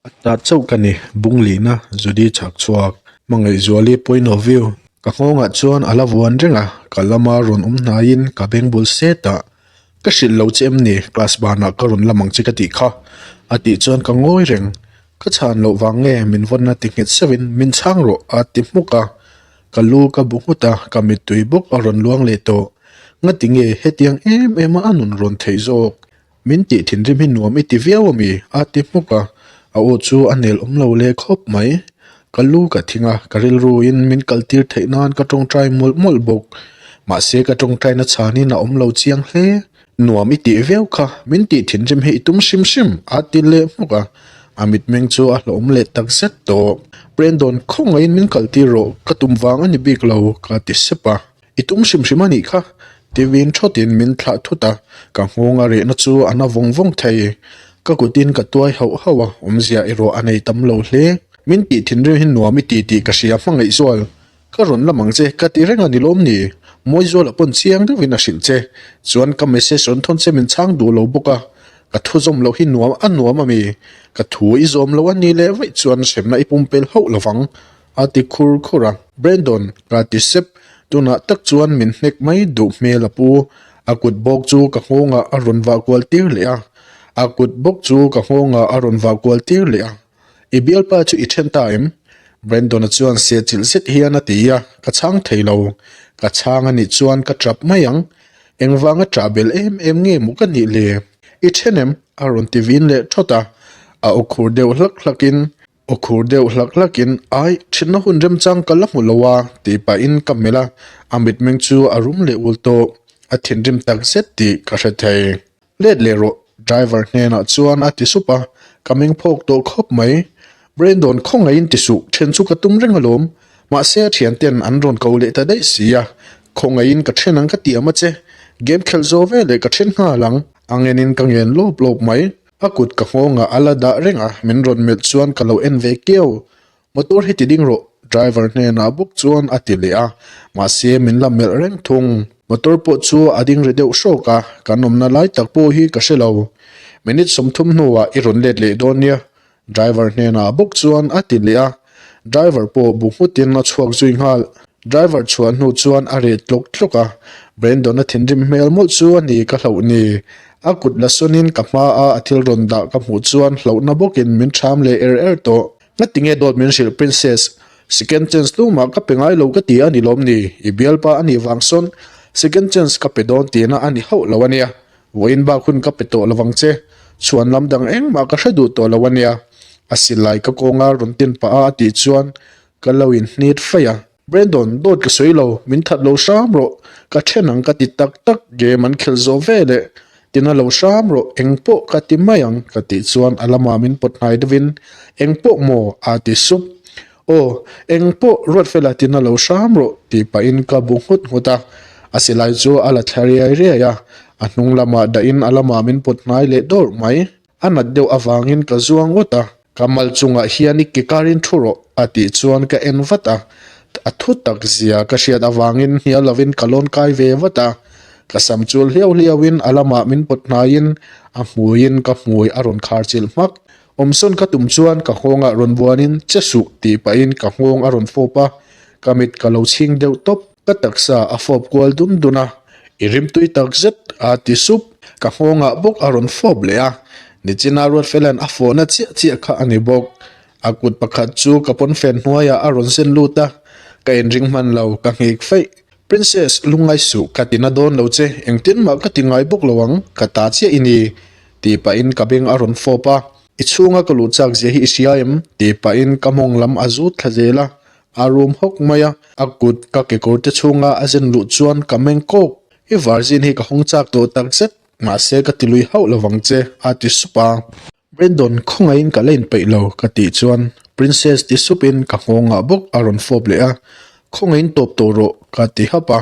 A ta chauh ka ni, Bunglina, Judy chhak chhuak, Hmangaihzuali point of view. Ka nghawngah chuan a la vuan reng a, ka lama rawn awm hnaiin ka beng bul set a, Ka hrilh lo che em ni, class banah ka rawn lam ang che ka tih kha, a tih chuan ka ngawi reng. Ka chhan loh vang nge min vawnna ti nghet seuhin min chhang rawh a ti hmuk a, ka lu ka bu nghut a, ka mittui bawk a rawn luang leh tawh. Ngati nge hetiang em em a a nun rawn theih zawk? Min tih thinrim hi nuam i ti viau a mi? a ti hmuk a, a aw chu a nel awm lo leh khawp mai. Ka lu ka thing a, ka rilruin min kal tir theih nan ka tawngtai mawlh mawlh bawk. Mahse ka tawngtaina chhanin a awm lo chiang hle. Nuam i tih viau kha, min tih thinrim hi i tum hrim hrim, a ti leh hmuk a, a mitmeng chu a hlauhawm leh tak zet tawh. Brandon, khawngaihin min kal tir rawh, ka tum vang a ni bik lo, ka ti sep a. I tum hrim hrim a nih kha, tivin thawtin min thlah thut a, ka nghawng a rehna chu a na vawng vawng thei. Ka kutin ka tuai hauh hauh a, awmzia erawh a nei tam lo hle. Min tih thinrim hi nuam i ti tih ka hria hmangaih zual. Ka rawn lam ang che, ka ti reng a ni lawm ni? Mawizuala pawn chiang deuhin a hrilh che. Chuan ka message rawn thawn che min chhang duh lo bawk a, ka thu zawm loh hi nuam a nuam a mi? Ka thu i zawm lo a ni leh vaih chuan hremna i pumpel hauh lo vang. A ti khur khur a, Brandon, ka ti sep, tunah tak chuan min hnek mai duh hmel a pu. A kut bawk chu ka nghawngah a rawn vah kual tir leh a. A kut bawk chu ka nghawngah a rawn vah kual tir leh a. I bialpa chu i then ta em? Brandon-a chuan sehchilh zet hian a ti a, ka chhang thei lo. Ka chhang a nih chuan ka tap mai ang. Engvanga tah bel em em nge maw ka nih le? I then em? A rawn ti vin leh thawt a. A aw khur deuh hlak hlakin Aw khur deuh hlak hlakin, Ai, thinna hun remchang ka la hmu lo a, tih pahin ka melh a, a mitmeng chu a rum leh ul tawh. A thinrim tak zet tih ka hre thei. Let leh rawh, driver hnenah chuan a ti sup a, ka meng phawk tawh khawp mai. Brandon khawngaihin ti suh, then chu ka tum reng alawm. Mahse a thianten an rawn ko leh ta daih si a, khawngaihin ka then ang ka ti am a che. Game khelh zawh veleh ka then nghal ang. A ngenin ka ngen lawp lawp mai. A kut ka nghawngah a la dah reng a, min rawn melh chuan ka lo en ve kiau. Motor hi ti ding rawh, driver hnenah bawk chuan a ti leh a, mahse min la melh reng thung. Motor pawh chu a ding ri deuh hrawk a, kan awmna lai tak pawh hi ka hre lo. Minute 30 hnuah i rawn let leh dawn nia, driver hnenah bawk chuan a ti leh a, driver pawh bu nghutin a chhuak zui nghal. Driver chhuah hnu chuan a reh tlawk tlawk a, Brandon-a thinrim hmel mawlh chu a ni ka hlauh ni. A kut la sawnin ka hma a a thil rawn dah ka hmuh chuan hlauhna bawkin min ṭham leh er er tawh. Ngati nge dawt min hrilh Princess? Second chance tumah ka pe ngai lo ka ti a ni lawm ni? I bialpa a nih vang sawn second chance ka pe dawn tihna a ni hauh lo a nia. Vawiin bak hun ka pe tawh lo vang che. Chhuan lam dang engmah ka hre duh tawh lo a nia. A silai ka kawnga rawn tin pah a a tih chuan ka lo inhnit faih a. Brandon, dawt ka sawi lo, min that lo hram rawh, ka then ang ka ti tak tak, game an khelh zawh ve leh, tina lo hram rawh, eng pawh ka ti mai ang ka tih chuan a lamah min pawt hnai deuhin, eng pawh maw? a ti sup. Aw, eng pawh Ruatfela tina lo hram rawh tih pahin ka bu nghut nghut a, a silai chu a la thla riai riai a, a hnung lamah dahin a lamah min pawt hnai leh dawrh mai. A nat deuh avangin ka zuang ngawt a, ka mal chungah hian i ke karin thu rawh a tih chuan ka en vat a, a thu tak zia ka hriat avangin hnial lovin ka lawn kai ve vat a, ka sam chul hliau hliauin a lamah min pawt hnaiin a hmuiin ka hmui a rawn khar chilh hmak. Awmsawn ka tum chuan ka nghawngah rawn buanin che suh tih pahin ka nghawng a rawn fawp a, ka mit ka lo chhing deuh tawp. Ka taksa a fawp kual dun dun a, I rimtui tak zet a ti sup. Ka nghawngah bawk a rawn fawp leh a, nichina Ruatfela'n a fawhna chiah chiah kha a ni bawk. A kut pakhat chu ka pawnfen hnuaiah a rawn zen lut a, ka inring hman lo, ka nghik feih. Princess, lungngai suh, ka ti na dawn lo che, engtin mah ka ti ngai bawk lo ang, ka ta chiah i ni, tih pahin ka beng a rawn fawp a. I chhunga ka luh chak zia hi i hria em? tih pahin ka mawng lam a zut thla zel a, A rum hawk mai a, a kut ka kekawr te chhunga a zen luh chuan ka meng kawk. I virgin hi ka hawng chak tawh tak zet, mahse ka ti lui hauh lovang che, a ti sup a. Brandon, khawngaihin ka la inpeih lo, ka tih chuan Princess ti supin ka nghawngah bawk a rawn fawp leh a. Khawngaihin tawp tawh rawh, ka ti hap a.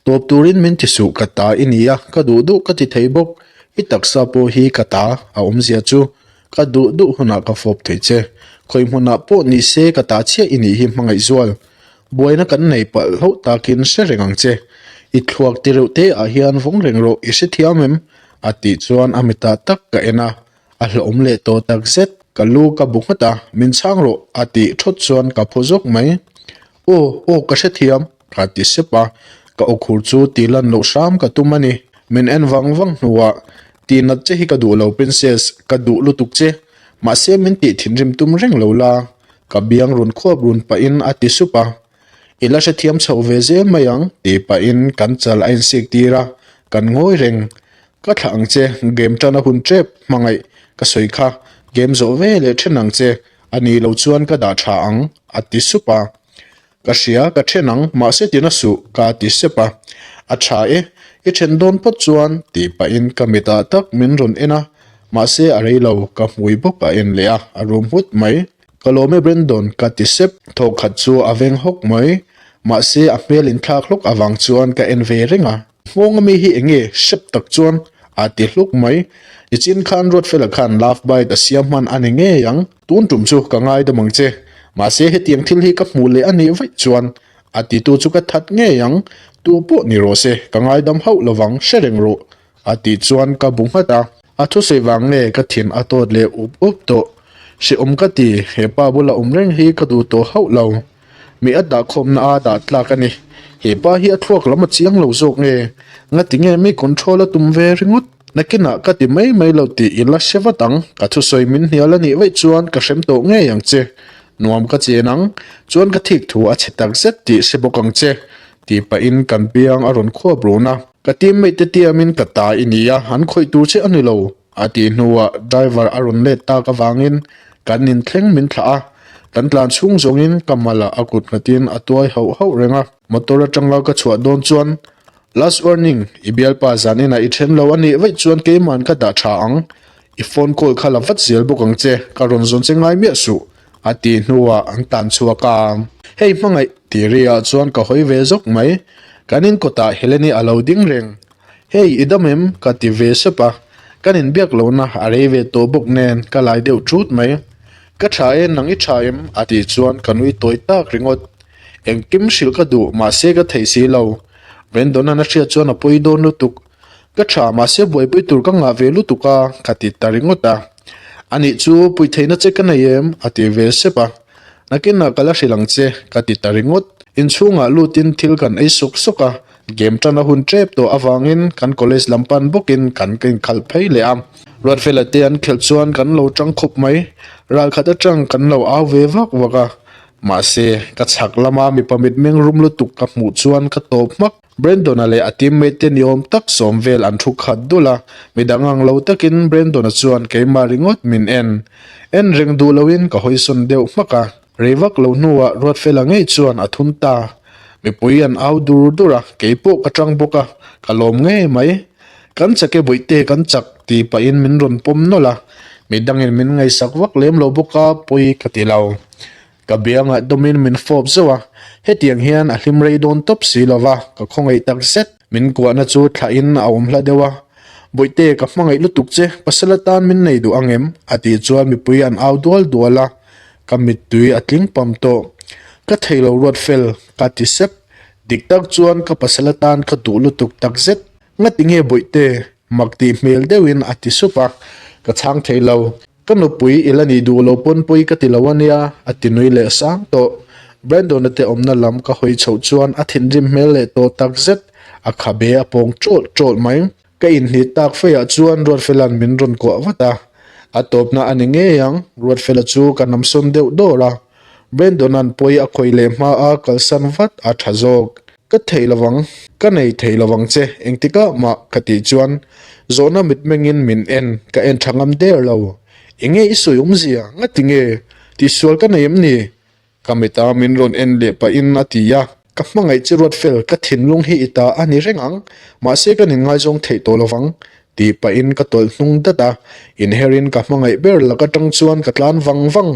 Tawp turin min ti suh, ka ta i ni a, ka duh duh ka ti thei bawk. I taksa pawh hi ka ta, a awmzia chu Ka duh duh hunah ka fawp thei che. Khawi hmunah pawh ni se ka ta chiah i nih hi hmangaih zual. Buaina kan nei palh hlauh takin hre reng ang che. I thluak ti reuh te ah hian vawng reng rawh i hrethiam em? A tih chuan a mitah tak ka en a, a hlauhawm leh tawh tak zet. Ka lu ka bu nghat a, min chhang rawh a tih thawt chuan ka phu zawk mai. Aw, aw ka hrethiam, ka ti sep a, ka aw khur chu tih lan loh hram ka tum a ni. Min en vang vang hnuah, Tih nat che hi ka duh lo Princess, ka duh lutuk che. Mahse min tih thinrim tum reng lo la, ka biang run khuap run pahin a ti sup a. I la hrethiam chhoh ve zel mai ang tih pahin kan chal a insik tir a, kan ngawi reng. Ka thlah ang che, game tan a hun tep hmangaih ka sawi kha, game zawh ve leh then ang che, a ni lo chuan ka dah tha ang a ti sup a. Ka hria, ka then ang, mahse tina suh ka ti sep a. A tha e, i then dawn phawt chuan tih pahin ka mitah tak min rawn en a, mahse a rei lo, ka hmui bawk a en leh a, a rum nghut mai. Ka lawm e Brandon ka ti sep, thawk khat chu a veng hawk mai, mahse a hmel inthlak hlawk avang chuan ka en ve reng a. Nghawng ami hi enge hrep tak chuan a ti hluk mai, nichin khan Ruatfela khan love bite a siam hman a ni ngei ang, tun tum chu ka ngaidam ang che, mahse hetiang thil hi ka hmuh leh a nih vaih chuan a titu chu ka that ngei ang, tu pawh ni rawh se ka ngaidam hauh lovang hre reng rawh A tih chuan ka bu nghat a, a thusawi vang nge ka thin a tawt leh up up tawh. Hrehawm ka ti, he pa bula awm reng hi ka duh tawh hauh lo. Mi a dahkhawmna a dah tlak a ni. He pa hi a thluak lam a chiang lo zawk nge? Ngati nge mi control a tum ve ringawt? Nakinah ka ti mai mai lo tih i la hre vat ang, ka thusawi min hnial a nih vaih chuan ka hrem tawh ngei ang che. Nuam ka chen ang, chuan ka thik thu a chhe tak zet tih hre bawk ang che, tih pahin kan biang a rawn khuap run a. Ka teammate te tiamin ka ta i ni a, an khawih tur che a ni lo, a tih hnuah driver a rawn let tak avangin kan inthleng min thlah a, kan tlan chhung zawngin ka malah a kut nghatin a tuai hauh hauh reng a. Motor atanga ka chhuah dawn chuan, Last warning, i bialpa zan inah i then lo a nih vaih chuan keiman ka dah tha ang, i phone call kha la vat zel bawk ang che, ka rawn zawn che ngai miah suh, a tih hnuah an tan chhuak a. Hei hmangaih tih ri ah chuan ka hawi ve zawk mai. Kan in kawtah Heleni a lo ding reng. Hei i dam em? ka ti ve sep a. Kan inbiak lohna a rei ve tawh bawk nen ka lai deuh thut mai. Ka tha e, nang i tha em? a tih chuan ka nui tawi tak ringawt. Engkim hrilh ka duh mahse ka thei si lo. Brandon-a'n a hriat chuan a pawi dawn lutuk. Ka tha mahse buaipui tur ka ngah ve lutuk a, ka ti ta ringawt a. Anih chu pui theihna che ka nei em? a ti ve sep a. Nakinah ka la hrilh ang che, ka ti ta ringawt. Inchhungah lutin thil kan ei sawk sawk a, game tan a hun tep tawh avangin kan college lam pan bawkin kan inkhalh phei leh a. Ruatfela te an khelh chuan kan lo tang khawp mai, ralkhat atang kan lo au ve vak vak a. Mahse, ka chhak lama mipa mitmeng rum lutuk ka hmuh chuan ka tawp hmak. Brandon-a leh a teammate te niawm tak sawm vel an thu khat dul a, midang ang lo takin Brandon-a chuan keimah ringawt min en. En reng duh loin ka hawisawn deuh hmak a, rei vak lo hnuah Ruatfela ngei chuan a thun ta. Mipui an au dur dur a, keipawh ka tang bawk a, ka lawm ngei mai. Kan chak e bawihte kan chak tih pahin min rawn pawm nawlh a, midangin min ngaihsak vak lem lo bawk a, pawi ka ti lo. Ka biangah dawmin min fawp zauh a, hetiang hian a hlim rei dawn tawp si lo va, ka khawngaih tak zet. Min kuahna chu thlahin a awm hla deuh a, Bawihte, ka hmangaih lutuk che, pasal atan min nei duh ang em? a tih chuan mipui an au dual dual a, ka mittui a tling pam tawh. Ka thei lo ruat fel, ka ti sep. Dik tak chuan ka pasal atan ka duh lutuk tak zet. Ngati nge Bawihte? mak tih hmel deuhin a ti sup a, ka chhang thei lo. Ka nupui i la nih duh lo pawn pawi ka ti lo a nia, a ti nui leh sang tawh. Brandon-a te awmna lam ka hawi chhoh chuan a thinrim hmel leh tawh tak zet, a khabe a pawng ṭawlh ṭawlh mai. Ka inhnit tak feiah chuan Ruatfela'n min rawn kuah vat a, a tawpna a ni ngei ang, Ruatfela chu ka namsawn deuh dawr a. Brandon-a'n pawi a khawih leh hma a kalsan vat a ṭha zawk. Ka thei lovang, ka nei thei lovang che, engtikah mah ka tih chuan zawhna mitmengin min en, ka en tha ngam der lo. Enge i sawi awmzia, ngati nge? Tihsual ka nei em ni? Ka mita min rawn en leh pahin a ti a. Ka hmangaih che Ruatfel, ka thinlung hi i ta a ni reng ang, mahse kan inngaizawng theih tawh lovang, tih pahin ka tawlh hnung dat a, inherin ka hmangaih ber lak atang chuan ka tlan vang vang,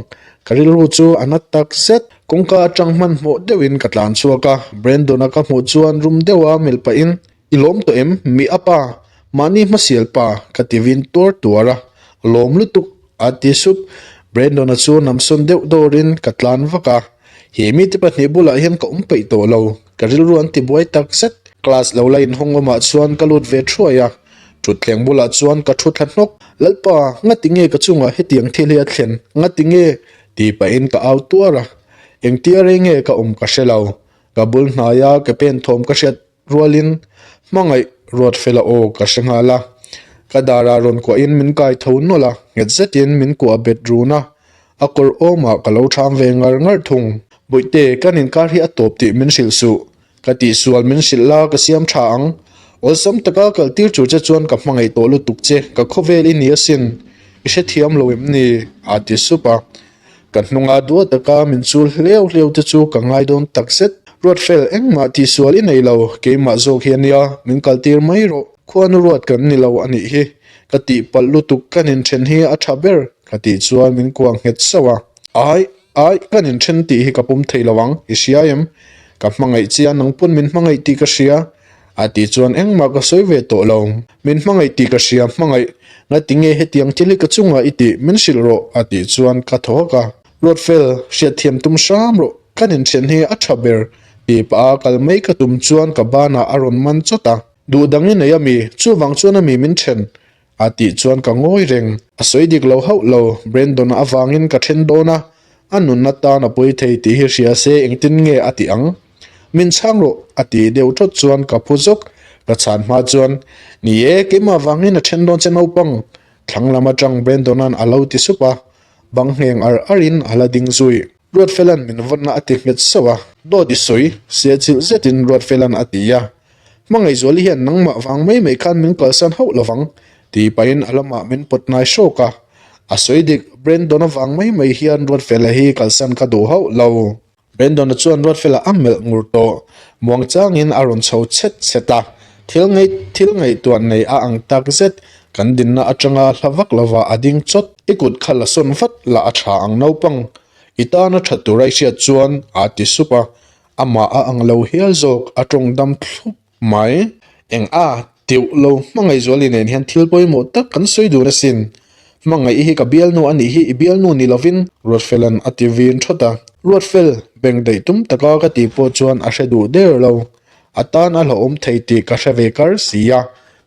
ka rilru chu a na tak zet. Kawngka atang hmanhmawh deuhin ka tlan chhuak a, Brandon-a ka hmuh chuan rum deuha melh pahin, I lawm tawh em? Mi a pa, mahni hmasial pa, ka ti vin tuar tuar a, lawm lutuk, a ti sup. Brandon-a chu namsawn deuh dawrin ka tlan vak a, he mite pahnih bulah hian ka awm peih tawh lo, ka rilru an ti buai tak zet. Class lo la inhawng awmah chuan ka lut ve thuai a. Thutthleng bulah chuan ka thu thla hnawk. Lalpa, ngati nge ka chungah hetiang thil hi a thlen? Ngati nge? tih pahin ka au tuar a. Engtia rei nge ka awm ka hre lo. Ka bul hnaia ke pen thawm ka hriat rualin hmangaih Ruatfela aw ka hre nghal a. Ka darah rawn kuahin min kai tho nawlh a, nghet zetin min kuah bet run a. A kawr awmah ka lo ṭham ve ngar ngar thung. Bawihte, kan inkar hi a tawp tih min hrilh suh. Ka tihsual min hrilh la ka siam tha ang. Awlsam taka kal tir tur che chuan ka hmangaih tawh lutuk che, ka khawvel i ni asin. I hrethiam lo em ni? a ti sup a. Ka hnunga duah taka min chul hleu hleu te chu ka ngai dawn tak zet. Ruatfel, engmah tihsual i nei lo, keimah zawk hi a nia, min kal tir mai rawh. Khuanu ruat kan ni lo a nih hi. Ka tihpalh lutuk kan inthen hi a tha ber, ka tih chuan min kuah nghet sauh a. Ai! Ai, kan inthen tih hi ka pawm thei lo ang, i hria em? Ka hmangaih che a, nang pawn min hmangaih tih ka hria. A tih chuan engmah ka sawi ve tawh lo. Min hmangaih tih ka hria, hmangaih. Ngati nge hetiang thil hi ka chungah i tih, min hrilh rawh, a tih chuan ka thaw hawk a. Ruatfel, hriatthiam tum hram rawh, kan inthen hi a tha ber, tih pah a kal mai ka tum chuan ka banah a rawn man chawt a. Duh dang i nei ami, chuvang chuan ami min then? A tih chuan ka ngawi reng. A sawi dik lo hauh lo, Brandon-a avangin ka then dawn a, a nunna tan a pawi thei tih hi hria se engtin nge a ti ang? Min chhang rawh, a ti deuh thawt chuan ka phu zawk. Ka chhan hma chuan, Ni e, keimah vangin a then dawn che naupang, thlang lam atang Brandon-a'n a lo ti sup a, bang ngheng ar arin a la ding zui. Ruatfela'n min vawnna a ti nghet sauh a, dawt i sawi, siachilh zetin Ruatfela'n a ti a. Hmangaihzuali hian nangmah vang mai mai khan min kalsan hauh lovang, tih pahin a lamah min pawt hnai hrawk a. A sawi dik, Brandon-a vang mai mai hian Ruatfela hi kalsan ka duh hauh lo. Brandon-a chuan Ruatfela a melh ngur tawh. Muangchangin a rawn chho chhet chhet a, thil ngaih thil ngaihtuah nei a ang tak zet. Kan dinna atanga hla vak lovah a ding chawt. I kut kha la sawn vat la a tha ang naupang. I tana tha tura i hriat chuan a ti sup a. Amah a ang lo hial zawk, a tawng dam thlup mai. Eng a, teuh lo, Hmangaihzuali nen hian thil pawimawh tak kan sawi dun asin. Hmangaih hi ka bialnu a nih hi, i bialnu ni lovin, Ruatfela'n a ti vin thawt a. Ruatfel, beng daih tum taka ka tih pawh chuan a hre duh der lo. A tan a hlauhawm thei tih ka hre ve kar si a,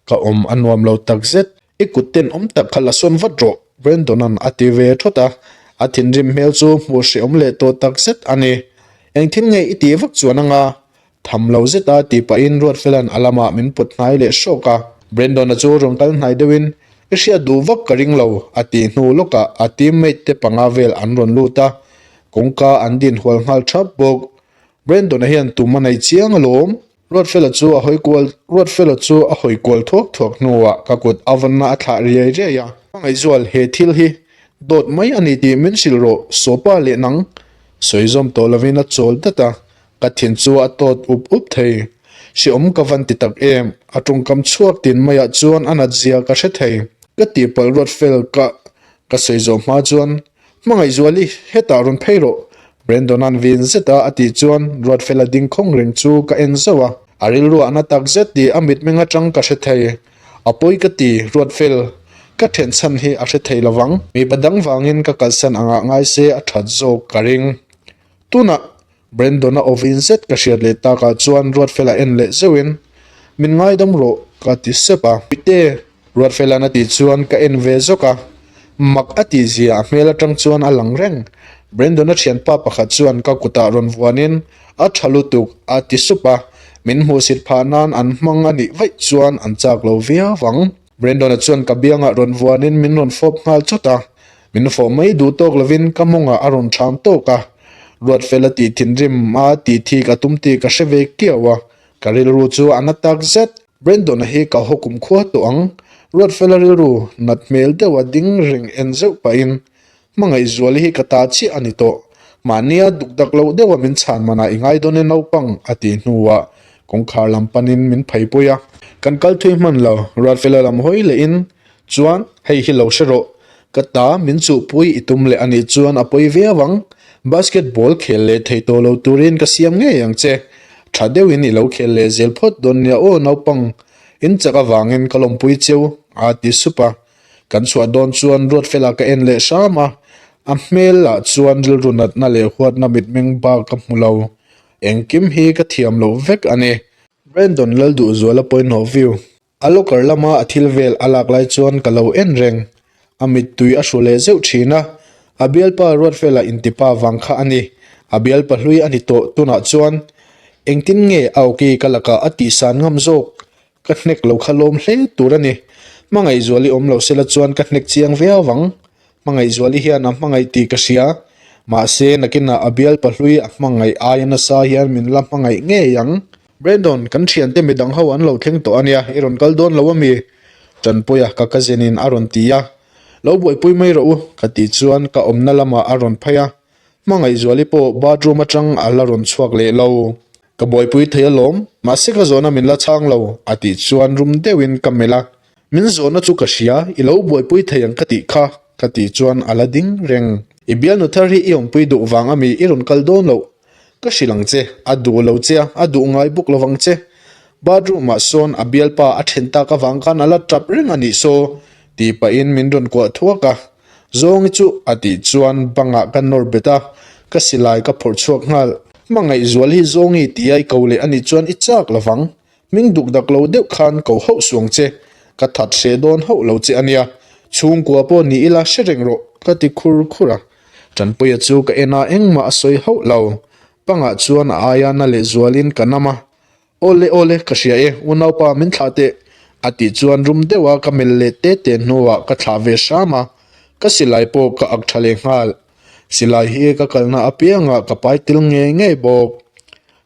ka awm a nuam lo takzet. I kut ten awm tak kha la sawn vat rawh, Brandon-a'n a ti ve thawt a. A thinrim hmel chu hmuh hrehawm leh tawh tak zet a ni. Engthil nge i tih vak chuan anga? Tham lo zeta tih pahin Ruatfela'n a lamah min pawt hnai leh hrawk a. Brandon-a chu rawn kal hnai deuhin, I hriat duh vak ka ring lo, a tih hnu lawkah a teammate te panga vel an rawn lut a. Kawngka an din hual nghal thap bawk. Brandon-a hian tum a nei chiang alawm. Ruatfela chu a hawi kual Ruatfela chu a hawi kual thuak thuak hnuah ka kut a vawnna a thlah riai riai a. Hmangaihzual, he thil hi dawt mai a ni tih min hrilh rawh, Sawpa leh nang sawi zawm tawh lovin a chawl dat a, ka thin chu a tawt up up thei. Hrehawm ka van ti tak em, a tawngkam chhuak tin maiah chuan a nat zia ka hre thei. Ka tihpalh Ruatfel ka ka sawi zawh hma chuan Hmangaihzuali, hetah rawn phei rawh, Brandon-a'n vin zeta a tih chuan Ruatfela ding khawng reng chu ka en zauh a. A rilruah na tak zet tih a mitmeng atang ka hre thei. A pawi ka ti, Ruatfel, ka then chhan hi a hre thei lovang. Mipa dang vangin ka kalsan angah ngai se a that zawk ka ring. Tunah Brandon-a aw vin zet ka hriat leh takah chuan Ruatfela en leh zeuhin, Min ngaidam rawh, ka ti sep a. Puite, Ruatfela'n a tih chuan ka en ve zawk a. Mak a tih zia a hmel atang chuan a lang reng. Brandon-a thianpa pakhat chuan ka kutah rawn vuanin, A tha lutuk, a ti sup a. Min hmuhsit phah nan an hmang a nih vaih chuan an chak lo viau ang. Brandon-a chuan ka biangah rawn vuanin min rawn fawp nghal chawt a, min fawh mai duh tawk lovin ka mawngah a rawn ṭham tawk a. Ruatfela tih thinrim a tih thik a tum tih ka hre ve kiau a, ka rilru chu a na tak zet. Brandon-a hi ka haw kum khua tawh ang, Ruatfela rilru nat hmel deuha ding reng en zeuh pahin Hmangaihzuali hi ka ta chiah a ni tawh. Mahnia dukdak loh deuha min chhan manah i ngai dawn e naupang, a tih hnuah kawngkhar lam panin min pheipui a. Kan kal thui hman lo, Ruatfela lam hawi lehin, Chuan, hei hi lo hre rawh. Ka ta min chuhpui i tum leh a nih chuan a pawi viau ang. Basketball khel leh thei tawh lo turin ka siam ngei ang che. Tha deuhin i lo khel leh zel phawt dawn nia aw naupang. In chak avangin ka lawmpui cheu, a ti sup a. Kan chhuah dawn chuan Ruatfela ka en leh hram a, a hmel ah chuan rilru natna leh huatna mitmeng bak ka hmu lo. Engkim hi ka thiam loh vek a ni. Brandon Lalduhzuala point of view. A locker lama a thil vel a lak lai chuan ka lo en reng. A mittui a hru leh zeuh thin a, a bialpa Ruatfela intipa vang kha a ni. A bialpa hlui a ni tawh tunah chuan engtin nge a awki ka lakah a tihsan ngam zawk? Ka hnek lo kha lawm hle tur a ni. Hmangaihzuali awm lo sela chuan ka hnek chiang viau ang. Hmangaihzuali hian a hmangaih tih ka hria. Mahse, nakinah a bialpa hlui a hmangaih aia nasa hian min la hmangaih ngei ang. Brandon, kan thiante midang ho an lo thleng tawh a nia, i rawn kal dawn lo a mi? Tanpuia ka cousin in a rawn ti a. Lo buaipui mai rawh u, ka tih chuan ka awmna lamah a rawn phei a. Hmangaihzuali pawh bathroom atang a la rawn chhuak leh lo. Ka buaipui thei alawm, mahse ka zawhna min la chhang lo, a tih chuan rum deuhin ka melh a. Min zawhna chu ka hria, i lo buaipui thei ang ka tih kha, ka tih chuan a la ding reng. I bialnu thar hi i awmpui duh vang a mi i rawn kal dawn loh? Ka hrilh ang che, a duh lo che a, a duh ngai bawk lovang che. Bathroom ah sawn a bialpa a then tak avang khan a la tap reng a nih saw, tih pahin min rawn kuah thuak a. Zawngi chu a tih chuan bangah ka nawr bet a, ka silai ka phawrh chhuak nghal. Hmangaihzual hi Zawngi tia i ko leh a nih chuan i chak lovang. Hming duk dak lo deuh khan ko hauh suang che, ka that hreh dawn hauh lo che a nia. Chhungkua pawh ni ila hre reng rawh, ka ti khur khur a. Tanpuia chu ka en a, engmah a sawi hauh lo. Pangah chuan a aia na lehzualin ka nam a. Awle awle, ka hria e, unaupa min thlah teh, a tih chuan rum deuha ka melh leh te te hnuah ka thlah ve hram a, ka silai pawh ka ak tha leh nghal. Silai hi ka kalna apiangah ka pai tel ngei ngei bawk.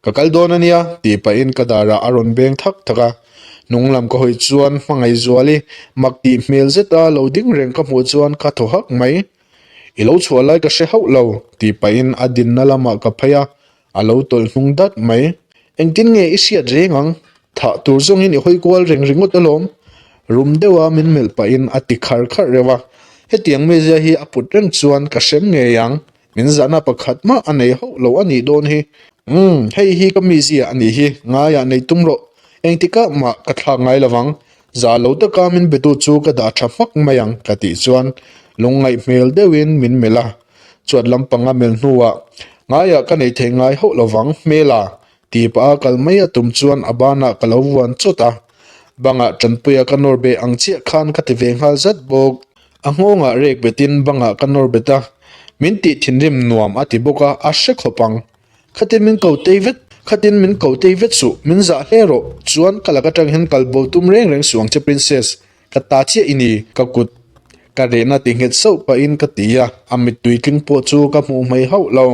Ka kal dawn a nia, tih pahin ka darah a rawn beng thak thak a. Hnung lam ka hawi chuan Hmangaihzuali mak tih hmel zeta lo ding reng ka hmuh chuan ka thaw hak mai. I lo chhuah lai ka hre hauh lo, tih pahin a dinna lamah ka phei a, a lo tawlh hnung dat mai. Engtin nge i hriat reng ang? Thah tur zawngin i hawi kual reng ringawt alawm. Rum deuha min melh pahin a ti khar kharh reuh a. Hetiang mizia hi a put reng chuan ka hrem ngei ang. Min zahna pakhat mah a nei hauh lo a nih dawn hi. Umm, hei hi ka mizia a nih hi, ngaiah nei tum rawh. Engtikah mah ka thlak ngai lo vang. Zah lo taka min betu chu ka dah tha hmak mai ang ka tih chuan lungngaih hmel deuhin min melh a. Chuat lampanga melh hnuah, Ngaiah ka nei thei ngai hauh lo vang, hmela tih pah a kal mai a tum chuan a banah ka lo vuan chawt a. Bangah tanpuia ka nawr beh ang chiah khan ka ti ve nghal zat bawk. A nghawngah rek betin bangah ka nawr bet a, min tih thinrim nuam a ti bawk a, a hre khawp ang. Khatin min ko tei vet, khatin min ko tei vet suh, min zah hle rawh, chuan ka lak atang hian kal bo tum reng reng suh ang che Princess, ka ta chiah i ni, ka kut ka rehna ti nghet sauh pahin ka ti a, a mittui tling pawh chu ka hmuh hmei hauh lo.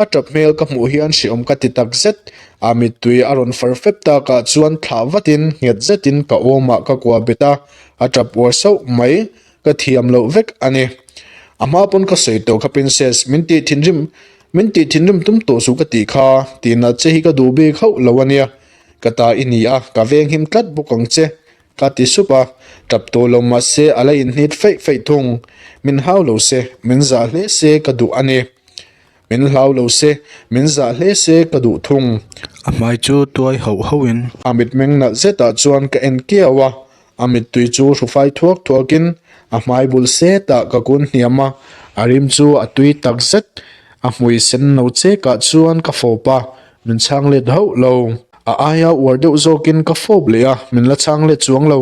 A tap hmel ka hmuh hian hreawm ka ti tak zet, a mittui a rawn far fep takah chuan thlah vatin nghet zetin ka awmah ka kuah bet a, A tap uar sauh mai, ka thiam loh vek a ni. A hma pawn ka sawi tawh kha Princess, min tih thinrim, min tih thinrim tum tawh suh ka tih kha, tihna che hi ka duh bik hauh lo a nia. Ka ta i ni a, ka venghim tlat bawk ang che, ka ti sup a. Tap tawh lo mahse a la inhnit feih feih thung. Min hau lo se, min zah hle se ka duh a ni. Min hlau lo se, min zah hle se ka duh thung. A hmai chu tuai hauh hauhin. A mitmeng nalh zetah chuan ka en kiau a, a mittui chu hrufai thuak thuakin a hmai bul setah ka kun hniam a, a rim chu a tui tak zet. A hmui sen no chekah chuan ka fawp a, min chhang let hauh lo. A aia uar deuh zawkin ka fawp leh a, min la chhang let chuang lo.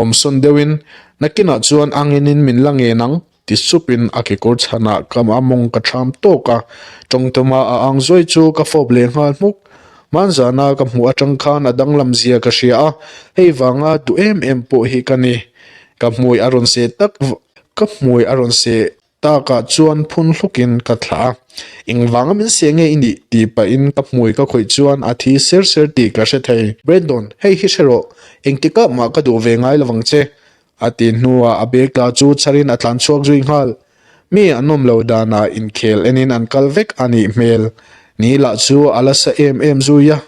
Awmsawn deuhin, nakinah chuan anginin min la ngen ang. Ti supin a kekawr chhanah ka a mawng ka ṭham tawk a, tawngtawma a ang zuai chu ka fawp leh nghal hmuk. Hmanzana ka hmuh aṭang khan a danglam zia ka hria a, hei vanga duh em em pawh hi ka ni. Ka hmui a rawn seh tak ka hmui a rawn seh takah chuan phun hlukin ka thlah a, Engvanga min seh nge i nih? tih pahin ka hmui ka khawih chuan a thi ser ser tih ka hre thei. Brandon, hei hi hre rawh, engtikah mah ka duh ve ngai lovang che. A tih hnuah a bag tla chu chharin a tlan chhuak zui nghal. Mi an awm lo danah inkhel enin an kal vek a nih hmel. Ni lah chu a la sa em em zui a.